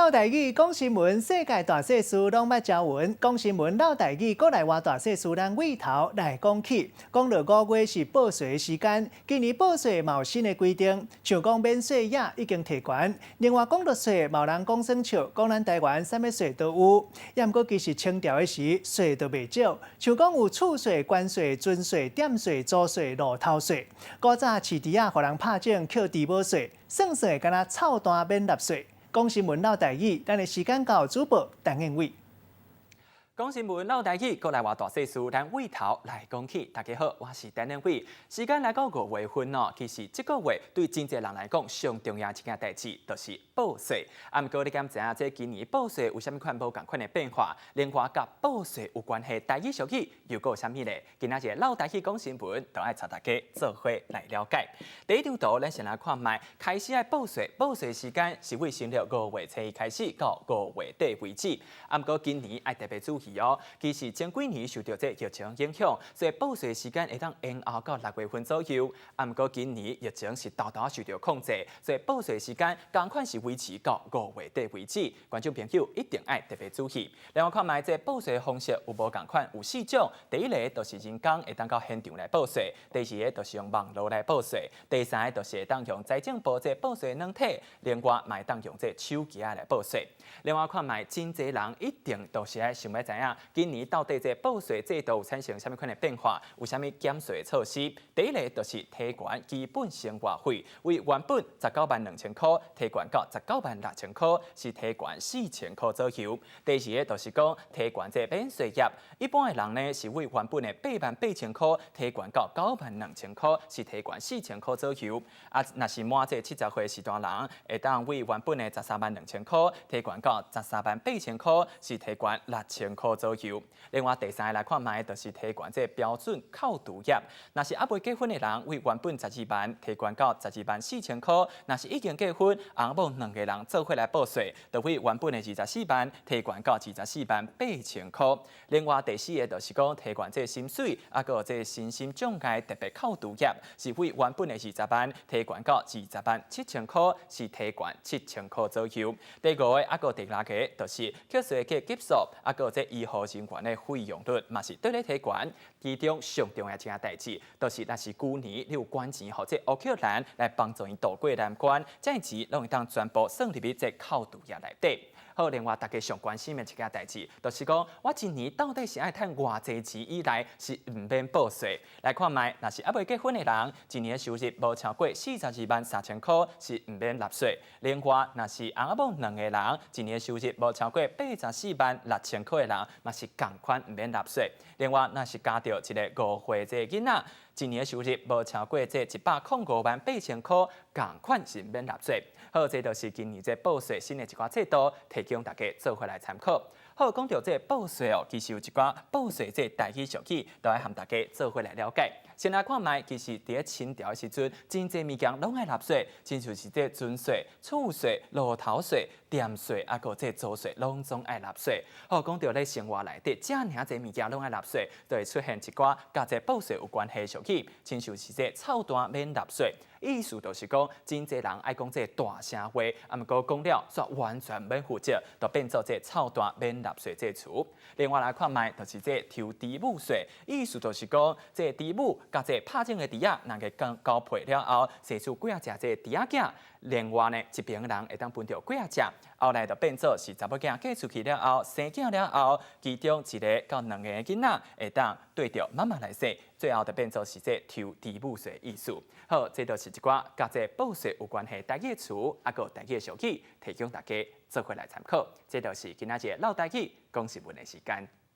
嘮台語講新聞，世界大細事攏捌聽聞。講新聞嘮台語，閣來換大細事，咱對頭來講起。講到五月是報稅的時間，今年報稅嘛有新的規定，像講免稅額已經提懸。另外講到稅，嘛有人講耍笑，講咱台灣啥物稅都有。也毋過其實清朝的時稅都袂少，像講有厝稅、關稅、船稅、店稅、租稅、路頭稅。古早飼豬仔予人拍腫，扣豬母稅，算算會敢若臭蛋免納稅。講新聞嘮台語，咱的時間到，主播陳燕偉。講新聞嘮台語，閣來換大細事，咱對頭來講起。大家好，我是陳燕偉。時間來到五月份哦，其實這個月對真濟人來講，上重要一件代誌就是報稅。啊，毋過你敢知影這今年報稅有啥物款無仝款的變化？另外，佮報稅有關係台語俗語又閣有啥物咧？今仔日嘮台語講新聞，就愛帶大家做伙來了解。第一張圖，咱先來看覓，開始愛報稅，報稅時間是對新曆五月初一開始到五月底為止。啊，毋過今年愛特別注意哦，其實前幾年受著這疫情影響，所以報稅時間會當延後到六月份左右。啊，毋過今年疫情是沓沓受著控制，所以報稅時間仝款是維持到五月底為止。觀眾朋友一定愛特別注意。另外看覓這報稅方式有無仝款，有四種。第一个就是人工會當到現場來報稅，第二个就是用網路來報稅，第三个就是會當用財政部這報稅軟體，另外嘛會當用這手機仔來報稅。另外看覓真濟人一定都是愛想欲知影，今年到底這報稅制度有產生啥物款的變化，有啥物減稅措施？第一个就是提懸基本生活費，對原本十九萬兩千箍提懸到十九萬六千箍，是提懸四千箍左右。第二个就是講提懸這免稅額，一般的人呢是對原本的八萬八千箍提懸到九萬兩千箍，是提懸四千箍左右。啊，若是滿這七十歲序大人，會當對原本的十三萬兩千箍提懸到十三萬八千箍，是提懸六千箍左右。另外第三个來看覓，就是提懸這標準扣除額。若是猶未結婚的人，對原本十二萬提懸到十二萬四千箍；若是已經結婚，翁某兩个人做伙來報稅，就對原本的二十四萬提懸到二十四萬八千箍。另外第四个就是講提懸這薪水，啊，閣有這身心障礙特別扣除額，是對原本的二十萬提懸到二十萬七千箍，是提懸七千箍左右。第五个啊，閣第六个就是課稅的級數，啊，閣有這醫護人員的費用率，嘛是綴咧提懸。其中上重要一件代誌，就是若是舊年你有捐錢予這烏克蘭來幫助𪜶渡過難關，這錢攏會當全部算入去這扣除額內底。好，另外大家上關心的一件代誌，就是講我一年到底是愛趁偌濟錢以內是毋免報稅？來看覓，若是猶未結婚的人，一年收入無超過四十二萬三千箍，是毋免納稅。另外，若是翁仔某兩个人，一年收入無超過八十四萬六千箍的人，嘛是仝款毋免納稅。另外，若是家著一个五歲這個囡仔，一年收入無超過這一百空五萬八千箍，仝款是毋免納稅。好，這就是今年這報稅新的一寡制度，提供大家做伙來參考。好，講著這報稅哦，其實有一寡報稅這台語俗語，都愛和大家做伙來了解。先來看覓，其實佇咧清朝的時陣，真濟物件攏愛納稅，親像是這船稅、厝稅、路頭稅、店稅，啊，閣這租稅，攏總愛納稅。好，講著咧生活內底，遮爾濟物件攏愛納稅，就會出現一寡佮這報稅有關係的俗語，親像是這臭蛋免納稅。意思就是講，真濟人愛講這大聲話，啊，毋過講了煞完全免負責，就變做這臭蛋免納稅這詞。另外來看覓，就是這抽豬母稅，意思就是講，這豬母佮這拍腫的豬仔，兩个交配了後，生出幾仔隻這豬仔囝。另外呢，一邊人會當分著幾仔隻，後來就變做是查某囝嫁出去了後，生囝了後，其中一个到兩个囡仔會當綴著媽媽來生，最後就變做是這抽豬母稅意思。好，這就是一寡佮這報稅有關係台語詞，啊，閣台語俗語，提供大家做伙來參考。這就是今仔日嘮台語講新聞的時間。